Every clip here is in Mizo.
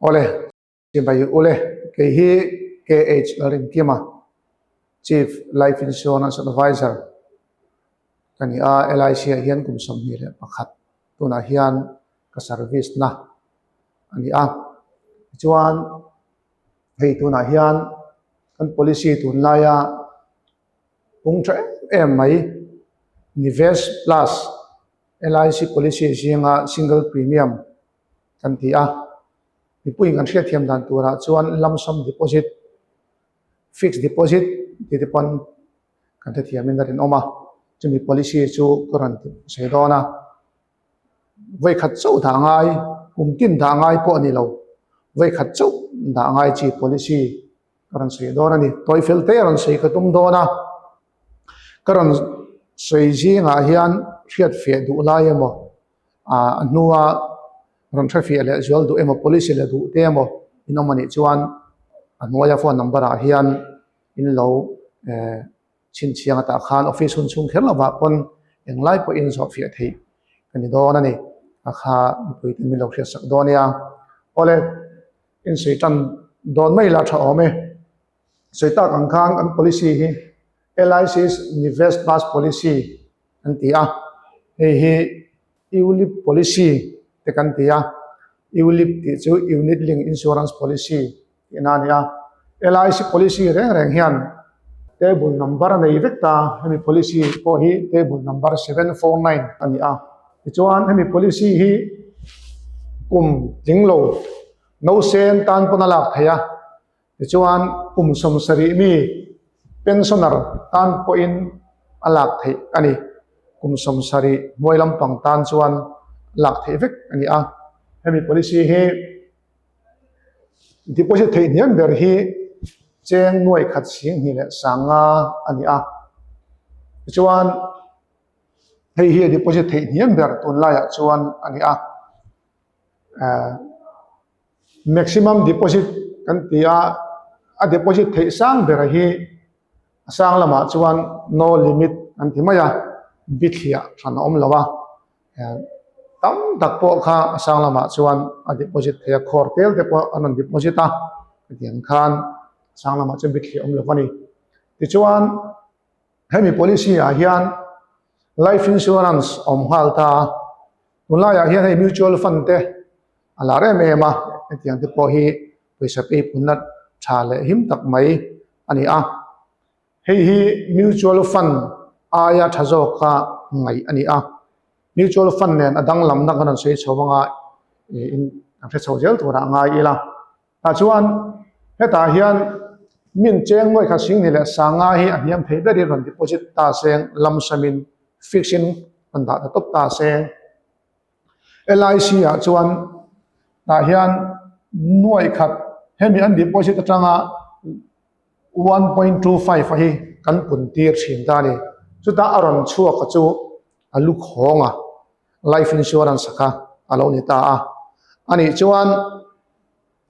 Awle, chibai ule, kei hi KH Lalrinkima, Chief Life Insurance Advisor ka ni a, LIC ah hian kum 21 tunah hian ka service na a ni a. Tichuan hei tunah hian kan policy tunlaia pung tha em em mai Nivesh Plus LIC policy zinga single premium kan ti a. Mipuiin kan hriatthiam dan turah chuan lump sum deposit, fixed deposit tih te pawn kan hrethiamin a rinawm a. Chumi policy chu ka rawn sawi dawn a. Vawikhat chauh dah ngai, kum tin dah ngai pawh a ni lo. Vawikhat chauh dah ngai chi policy ka rawn sawi dawn a ni. Tawi fel te a rawn sawi ka tum dawn a. Ka rawn sawi zingah hian hriatfiah duh lai emaw a hnua rawn hrefiah leh zual duh emaw policy la duh te emaw in awm a nih chuan a hnuaia phone number ah hian in lo eh chhinchhiang atah khan office hun chhung kher lovah pawn englai pawhin zawhfiah theih ka ni dawn a ni. A kha mipui te min lo hriatsak dawn nia. Awle insawi tan dawn mai la tha awm e. Sawi tak ang khan kan policy hi LIC's Nivesh Plus Policy an ti a, hei hi ULIP Policy te kan ti a, ULIP tih chu Unit Link Insurance Policy tihna a ni a. LIC policy reng reng hian table number a nei vek ta, hemi policy pawh hi table number 749 a ni a. Tichuan hemi policy hi kum tling lo nausen tan pawn a lak theih a. Tichuan, kum 70 mi pensioner tan pawhin a lak theih a ni. Kum 70 hnuai lampang tan chuan lak theih vek a ni a. Hemi policy hi deposit theih hniam ber hi cheng nuai khat sing hnih leh sanga a ni a. Tichuan, hei hi a deposit theih hniam ber tunlaiah chuan a ni a. Maximum deposit kan ti a, a deposit theih sang ber hi a sang lamah chuan no limit an ti mai a, bithliah hran a awm lo a, tam tak pawh kha a sang lamah chuan a deposit thei a, khawr tel te pawh an rawn deposit a, hetiang khan a sang lamah chuan bithliah a awm lo a ni. Tichuan hemi policy ah hian life insurance a awm nghal ta a, tunlaiah hian hei mutual fund te a lar em em a, hetiang te pawh hi pawisa pei punna tha leh him tak mai a ni a. Hei hi mutual fund aia tha zawka ngaih a ni a, mutual fund nen a danglamna kan rawn sawi chho anga ih in kan hre chho zel turah ngai ila. Tah chuan hetah hian min cheng nuai khat sing ni leh sanga hi a hniam thei berin rawn deposit ta seng lump sum in fix in rawn dah ta tawp ta seng. LIC ah chuan tah hian nuai khat hemi an deposit atanga 1.25 a hi kan pun tir thin ta a ni. Chutah a rawn chhuak a chu a lu khawng a, life insurance kha a lo ni ta a. Anih chuan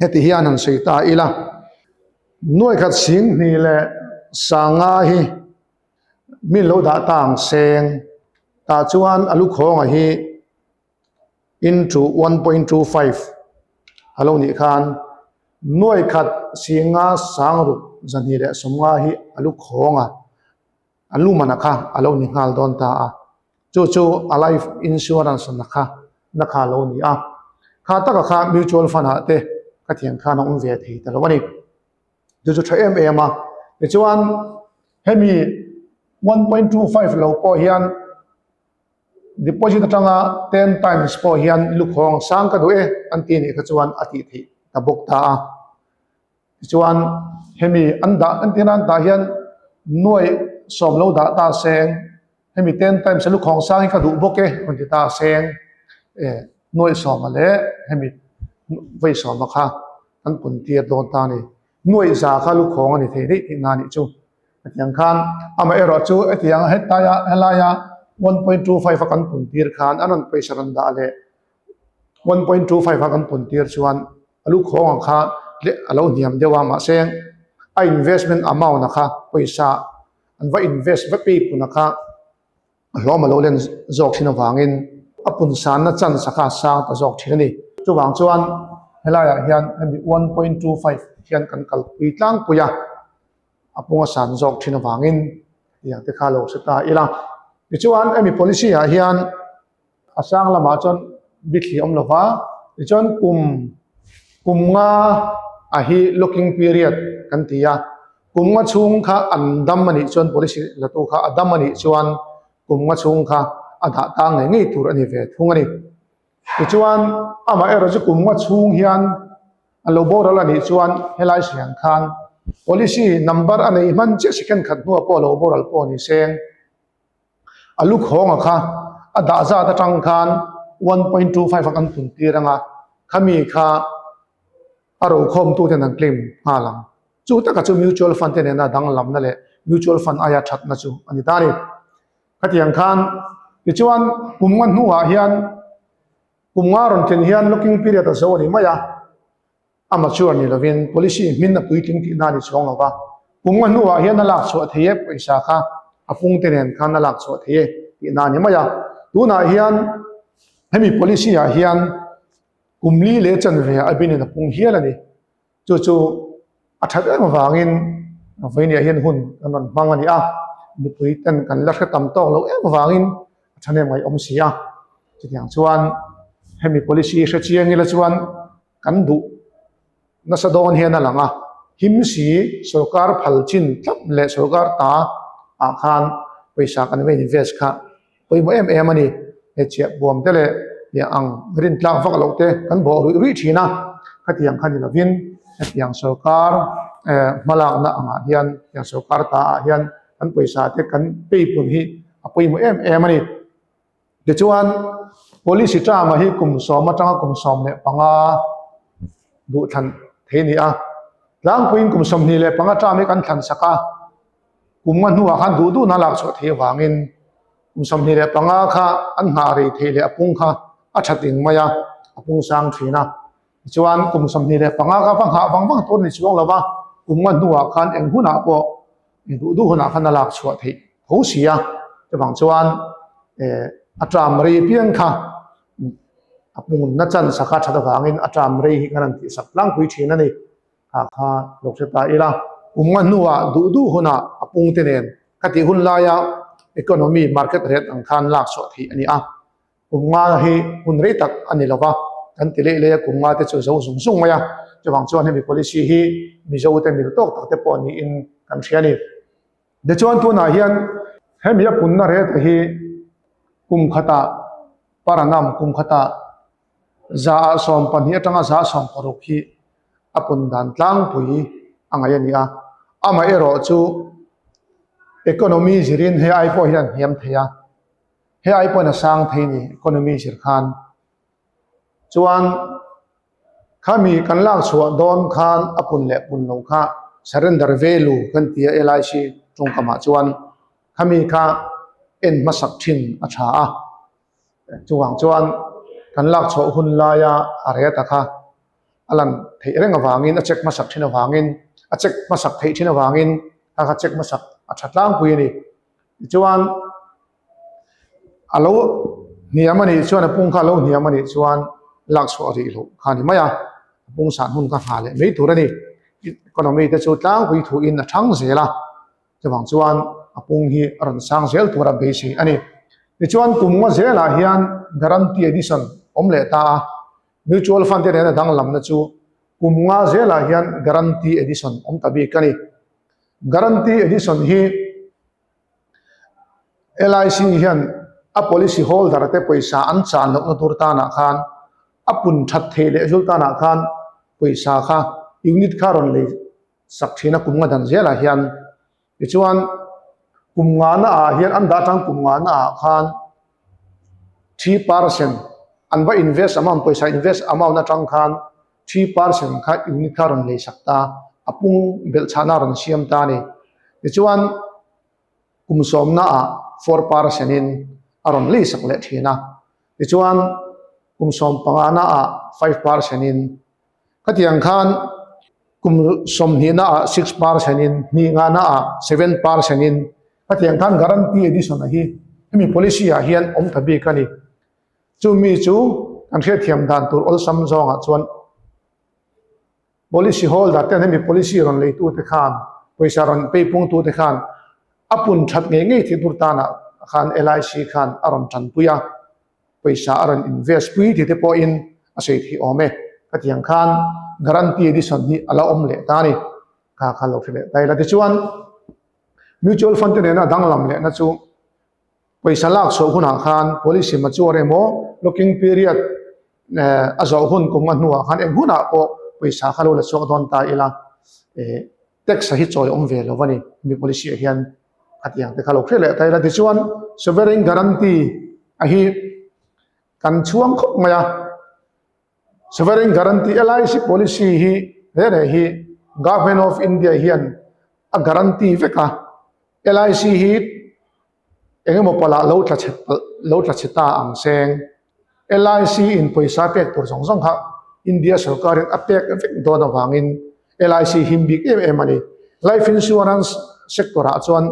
heti hian han sawi ta ila, nuai khat sing hnih leh sanga hi min lo dah ta ang seng tah chuan a lukhawng a hi into 1.25 a lo nih khan nuai khat singa sang ruk zahnih leh sawmnga hi a lukhawng a a luman a kha a lo ni nghal dawn ta a chu chu a life insurance na kha na kha a lo ni a kha taka kha mutual fund ah te ka thian khan a awm ve thei ta lo a ni. Chu chu tha em em a. Tichuan hemi 1.25 lo pawh hian deposit atanga 10 times pawh hian lukhawng sang ka duh e an ti nih kha chuan a tih theih ta bawk ta a. Tichuan hemi an dah an tina an tah hian nuai sawm lo dah ta seng hemi 10 times a lukhawng sang hi ka duh bawk e rawn ti ta seng e nuai sawma leh hemi vawi sawma kha kan pun tir dawn ta a ni. Nuaih za kha lukhawng a ni thei daih tihna a nih chu. Hetiang khan amaherawh chu hetiang hetaia helaia 1.25 a kan pun tir khan an rawn pawisa rawn dah leh 1.25 a kan pun tir chuan a lukhawng ang kha a lo hniam deuh a mahse a investment amount a kha pawisa an va invest va pei pun a kha a hlawm a lo len zawk thin avangin a pun sanna chance a kha a sang ta zawk thin a ni. Chuvang chuan. Helaiah hian hemi 1.25 hian kan kalpui tlangpui a, a pung a san zawk thin avangin tiang te kha lo hre ta ila. Tichuan hemi policy ah hian a sang lamah chuan bithli a awm lo va, tichuan kum kum nga a hi locking period kan ti a, kum nga chhung kha an dam a nih chuan policy la tu kha a dam a nih chuan kum nga chhung kha a dah tang ngei ngei tur a ni ve thung a ni. Tichuan amaherawh chu kum nga chhung hian an lo boral a nih chuan helai siang khan policy number a nei hman chiah second khat hnuah pawh a lo boral pawh a ni seng. A lu khawnga kha a dah zat atang khan 1.25 a kan pun tir anga khami kha a rokhawmtu ten an claim nghal ang. Chu taka chu mutual fund te nena danglamna leh mutual fund aia thatna chu a ni ta a ni. Khatiang khan tichuan kum nga hnuah hian kum nga rawn tlin hian locking period a zo a ni mai a. A mature ni lovin policy hmin a puitling tihna a ni chuang lo va, kum nga hnuah hian a lak chhuah thei e, pawisa kha a pungte nen khan a lak chhuah thei e tihna a ni mai a. Tunah hian hemi policy ah hian kum li leh chanve ah a binin a pung hial a ni. Chu chu a that em avangin vawinia hian hun kan rawn hmang a ni a, mipui ten kan la hre tam tawk loh em avangin a thahnem ngaihawm si a. Chutiang chuan hemi policy hre chiang ila chuan Kan duh nasa dawn hian a lang a, him si sorkar phal chin tlat leh sorkar ta ah khan pawisa kan va invest kha pawimawh em em a ni. He chiah buam te leh tiang ang rin tlak vak loh te kan bawh ruih ruih thin a, khatiang kha ni lovin hetiang sorkar eh hmalakna angah hian hetiang sorkar ta ah hian kan pawisa te kan peipun hi a pawimawh em em a ni. Tichuan, Policy term-a hi kum sawm atanga kum 15 duh thlan thei a ni a. Tlangpuiin kum 25 term hi kan thlan sak a, kum nga hnuah khan duh duhna lak chhuah theih avangin kum 25 kha an nghah rei theih leh a pung kha a tha ting mai a, a pung sang thin a. Tichuan, kum 25 kha va nghah vang vang tur a ni chuang lo va, kum nga hnuah khan eng hunah pawh I duh duh hunah khan a lak chhuah theih tho si a, chuvang chuan a term rei piang kha a hmunna chance a kha that avangin a term rei hi khan an tihsak tlangpui thin a ni. Kha kha lo hre ta ila, kum nga hnuah duh duh hunah a pungte nen ka tih hun laia economy market rate ang khan lak chhuah theih a ni a. Kum nga hi hun rei tak a ni lo va, kan ti leh leh a, kum nga te chu zo zung zung mai a, chuvang chuan hemi policy hi Mizo te mil tawk tak te pawh niin kan hria a ni. Tichuan tunah hian hemi a punna rate hi kum khatah per annum kum khatah 12% atanga 16% hi a pun dan tlangpui a ngaih a ni a, amaherawh chu economy zirin hei ai pawh hian a hniam thei a. He ai pawhin a sang thei ni economy zir khan. Chuan khami kan lak chhuah dawn khan a pun leh pun lo kha surrender value kan ti a LIC tawngkamah chuan khami kha en hmasak thin a tha a. Chuvang chuan kan lak chhuah hun laia a reta kha a lan theih reng avangin a check hmasak thin avangin a check hmasak theih thin avangin kha kha check hmasak a tha tlangpui a ni. Tichuan a lo hniam a nih chuan a pung kha a lo hniam a nih chuan lak chhuah rih loh kha a ni mai a, a pung sah hmun kha nghah leh mai tur a ni. Economy te chu tlangpui thuin a thang zel a, chuvang chuan a pung hi a rawn sang zel tur a beisei a ni. Tichuan kum nga zelah hian guarantee addition awm leh ta a, mutual fund te nena danglamna chu kum nga zelah hian guarantee addition awm ta bik a ni. Guarantee addition hi LIC hian a policy holder te pawisa an chan lohna tur tanah khan a pun that theih leh zul tanah khan pawisa kha unit kha rawn lei sak thin a kum nga dan zelah hian tichuan kum ngana ah hian an dah tang kum ngana ah khan 3% an va invest amount pawisa invest amount atang khan 3% kha unit kha rawn lei sak ta a pung belh chhahna rawn siam ta a ni. Tichuan kum sawmna ah 4% in a rawn lei sak leh thin a. Tichuan kum sawm pangana ah 5% in khatiang khan kum sawmhnihna ah 6% in hnih ngana ah 7% in khatiang khan guarantee addition a hi hemi policy ah hian awm ta bik a ni. Chumi chu kan hriatthiam dan tur awlsam zawngah chuan. Policy holder ten hemi policy rawn leitute khan pawisa rawn peipungtute khan a pun that ngei ngei theih tur tanah khan LIC khan a rawn tanpui a, pawisa a rawn invest pui tih te pawhin a sawi theih awm e. Khatiang khan guarantee addition hi a la awm leh ta a ni. Kha kha lo hre leh ta ila. Tichuan mutual fund te nena danglam lehna chu Pawisa lak chhuah hunah khan policy mature emaw locking period a zawh hun kum a hnuah khan eng hunah pawh pawisa kha lo la chhuak dawn ta ila tax a hi chawi awm ve lo a ni. Hemi policy ah hian khatiang te kha lo hre leh ta ila tichuan sovereign guarantee a hi kan chhuang khawp mai a. Sovereign guarantee LIC policy hi he reh hi Government of India hian a guarantee vek a, LIC hi eng emaw palh ah lo tla chhe palh lo tla chhe ta ang seng. LIC in pawisa pek tur zawng zawng kha India sorkar in a pek vek dawn avangin LIC him bik em em a ni. Life insurance sector ah chuan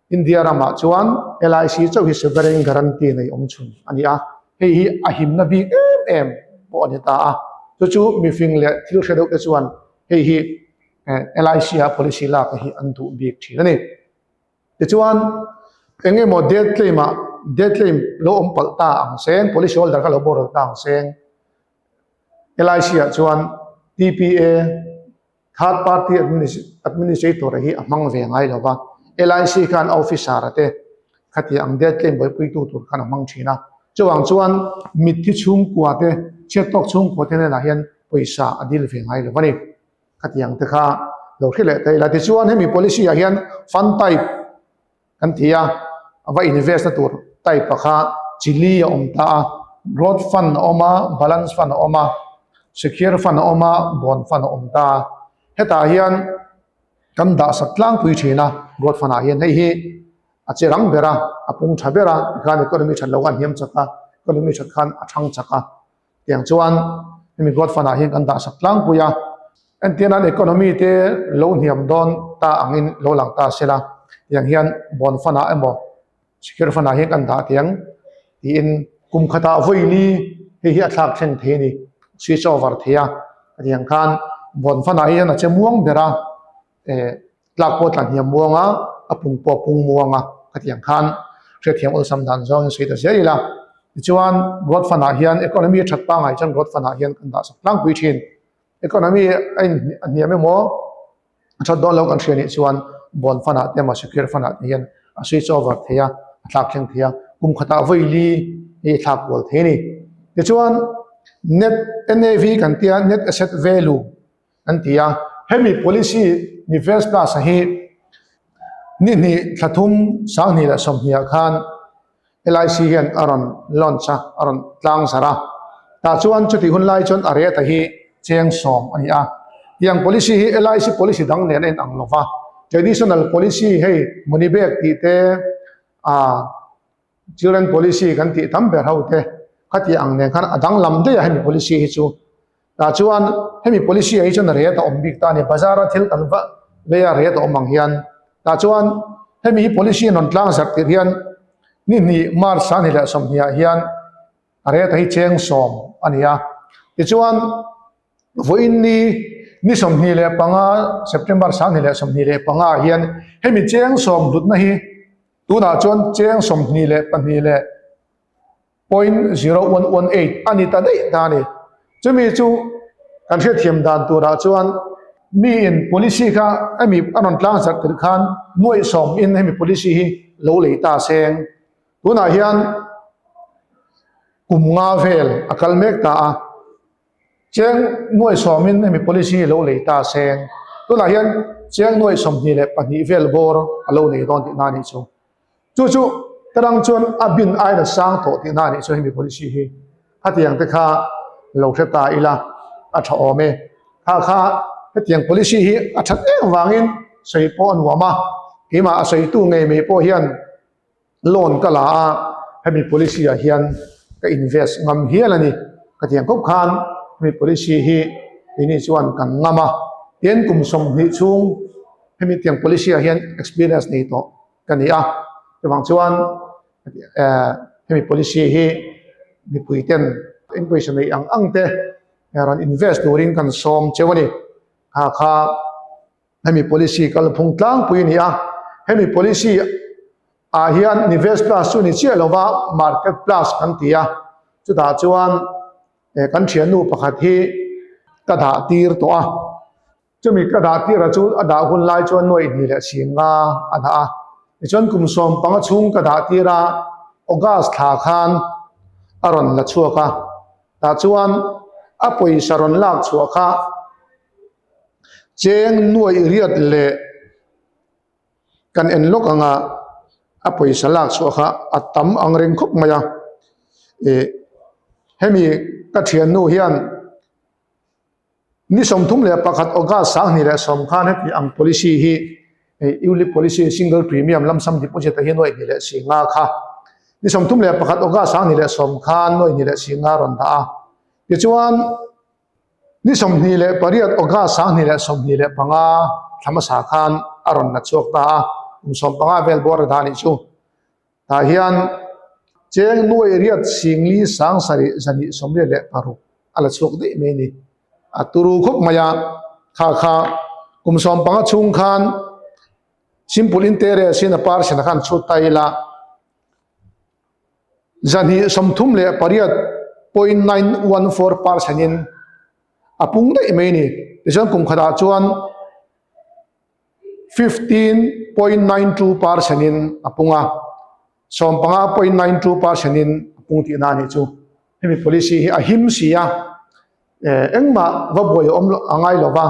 India ramah chuan LIC chauh hi sovereign guarantee nei awm chhun a ni a, hei hi a himna bik em em pawh a ni ta a. Chu chu mifing leh thil hre deuh te chuan hei hi LIC a policy lak hi an duh bik thin a ni. Tichuan eng emaw death claim ah death claim lo awm palh ta ang seng, policy holder kha lo boral ta ang seng, LIC ah chuan TPA, Third party administrator hi a hmang ve ngai lo va, LIC khan a officer a te khati ang death claim buaipuitu tur khan a hmang thin a. Chuvang chuan mitthi chhungkua te, chhiat tawk chhungkua te hnenah hian pawisa a dil ve ngai lo a ni. Khati ang te kha lo hre leh thei la. Tichuan hemi policy ah hian fund type kan ti a, a va invest na tur type a kha chili a awm ta a, growth fund a awm a, balance fund a awm a, secure fund a awm a, bond fund a awm ta a. Hetah hian kan dah sak tlangpui thin a, growth fund ah hian hei hi a che rang ber a, a pung tha ber a, tikhan economy that loh khan hniam chak a, economy that khan a thang chak a. Tiang chuan hemi growth fund ah hian kan dah sak tlangpui a, entir nan economy te lo hniam dawn ta angin lo lang ta sela, tiang hian bond fund ah emaw secure fund ah hian kan dah tiang tiin kum khatah vawi li hei hi a thlak thleng thei a ni, switch over thei a, tiang khan bond fund ah hian a che muang ber a. eh tlak pawh tla hniam muang a, a pung pawh a pung muang a, khatiang khan hriatthiam awlsam dan zawngin sawi ta zel ila. Tichuan road fund ah hian economy a that pangai chuan road fund ah hian kan dah sak tlangpui thin. Economy a in a hniam emaw a that dawn lo kan hria nih chuan bond fund ah te emaw secure fund ah te hian a switch over thei a, a thlak thleng thei a, kum khatah vawi li hi a thlak kual thei a ni. Tichuan net NAV kan tia net asset value an ti a. Hemi policy Nivels Plus a hi ni hnih thla thum 20 leh 20 ah khan LIC hian a rawn launch a, a rawn tlang zarh a. Tah chuan chutih hun lai chuan a rate a hi cheng sawm a ni a. Tiang policy hi LIC policy dang nen a inang lo va. Traditional policy hei money back tih te ah Children policy kan tih tam ber ho te khati ang nen khan a danglam daih a hemi policy hi chu. Tah chuan hemi policy ah hi chuan rate a awm bik ta a ni, bazar a thil kan va lei a rate a awm ang hian. Tah chuan hemi hi policy a rawn tlang zarh tirh hian ni hnih March 2020 ah hian a rate hi cheng sawm a ni a. Tichuan vawiin ni ni 25 September 2025 ah hian hemi cheng sawm hlutna hi Tunah chuan cheng 22 leh point 0118 a ni ta daih ta a ni. Chumi chu kan hriatthiam dan turah chuan miin policy kha hemi a rawn tlang zarh tirh khan nuaih sawm in hemi policy hi lo lei ta seng. Tunah hian kum nga vel a kal mek ta a. Cheng nuaih sawmin hemi policy hi lo lei ta seng. Tunah hian cheng nuaih 22 vel bawr a lo nei dawn tihna a nih chu. Chu chu tarang chuan a bin aina sang tawh tihna a nih chu hemi policy hi. Khatiang te kha lo hre ta ila a tha awm e. Kha kha hetiang policy hi a that em vangin sawi pawh a nuam a, keimah a sawitu ngei mai pawh hian Loan ka la a, hemi policy ah hian ka invest ngam hial a ni. Ka tiang khawp khan hemi policy hi keini chuan kan ngam a, tin kum 20 chhung hemi tiang policy ah hian experience nei tawh ka ni a. Chuvang chuan eh hemi policy hi mipui ten in pawisa neih ang ang te rawn invest turin kan sawm cheu a ni. Kha kha hemi policy kalphung tlangpui a ni a, hemi policy ah hian Nivesh Plus chu ni chiah lova Market Plus kan ti a, chutah chuan kan thiannu pakhat hi ka dah tir tawh a. Chumi ka dah tirah chu a dah hun lai chuan nuaih hnih leh si nga a dah a. Tichuan kum 15 chhung ka dah tir a, August thla khan a rawn la chhuak a. Tah chuan a pawisa rawn lak chhuah kha cheng nuaih riat leh kan en lawk anga a pawisa lak chhuah kha a tam ang reng khawp mai a. Ih hemi ka thiannu hian. Ni 31 August 2010 khan heti ang policy hi ULIP policy single premium lump sum deposit ah hian 2025 kha ni 31 August 2010 khan 2025 rawn dah a. Tichuan ni 28 August 2025 thla hmasa khan a rawn la chhuak ta a, kum 15 vel bawr a dah a nih chu. Tah hian cheng nuai riat singli sang sarih zahnih 86 a la chhuak daih mai a ni. A turu khawp mai a, kha kha kum 15 chhung khan simple interest in a percent khan chhut ta ila 238 .914 percent in a pung daih mai a ni. Tichuan kum khatah chuan 15.92 percent in a pung a, 15.92 percent in a pung tihna a nih chu. Hemi policy hi a him si a, engmah va buai a awm a ngai lo va,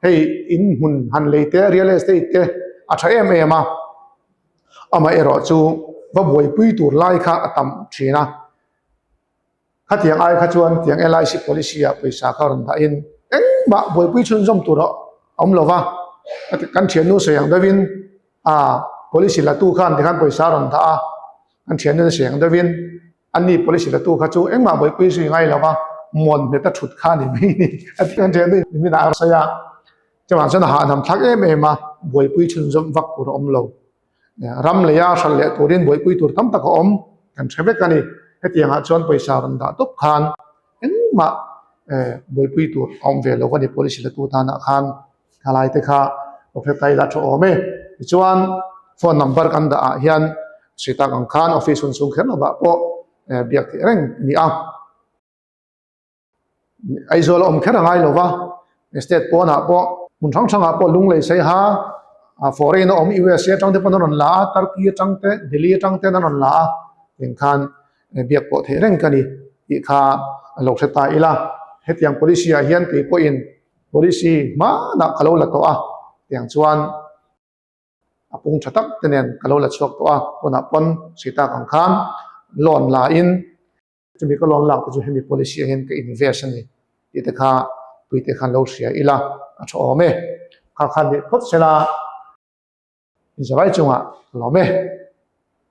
hei in hmun han lei te, real estate te a tha em em a, amaherawh chu va buaipui tur lai kha a tam thin a. Khatiang ai kha chuan tiang LIC policy ah pawisa kha rawn dahin engmah buaipui chhunzawm tur a awm lo va, kan thiannu sawi ang deuhin a policy la tu khan tikhan pawisa a rawn dah a, kan thiannu sawi ang deuhin anni policy la tu kha chu engmah buaipui zui ngai lo va, muan hmet a thut kha a ni mai a ni a ti. Kan thiannu in min a sawi a, chuvang chuan a hahdam thlak em em a, buaipui chhunzawm vak tur a awm lo. Ram leia hralh leh turin buaipui tur tam tak a awm kan hre vek a ni. Hetiangah chuan pawisa rawn dah tawp khan engmah buaipui tur a awm ve lo a ni. Policy latu tanah khan thalai te kha Professor ila tha awm e. Tichuan phone number kan dah ah hian sawi tak ang khan office hun chhung kher lovah pawh biak theih reng a ni a. Aizawl a awm kher a ngai lo va, state pawnah pawh hmun hrang hrangah pawh Lunglei Saiha foreign a awm USA atang te pawn an rawn la a, Turkey atang te, Delhi atang ten an rawn la a, eng khan biak pawh theih reng ka ni tih kha a lo hre ta ila. Hetiang policy ah hian kei pawhin policy hmanah ka lo la tawh a, tiang chuan a pung tha tak te nen ka lo la chhuak tawh a, pawnah pawn sawi tak ang khan loan la in. Chumi ka loan lak te chu hemi policy ah hian ka invest a ni tih te kha puite khan lo hria ila a tha awm e. Kha khan nih phawt sela inzawrai chungah ka lawm e.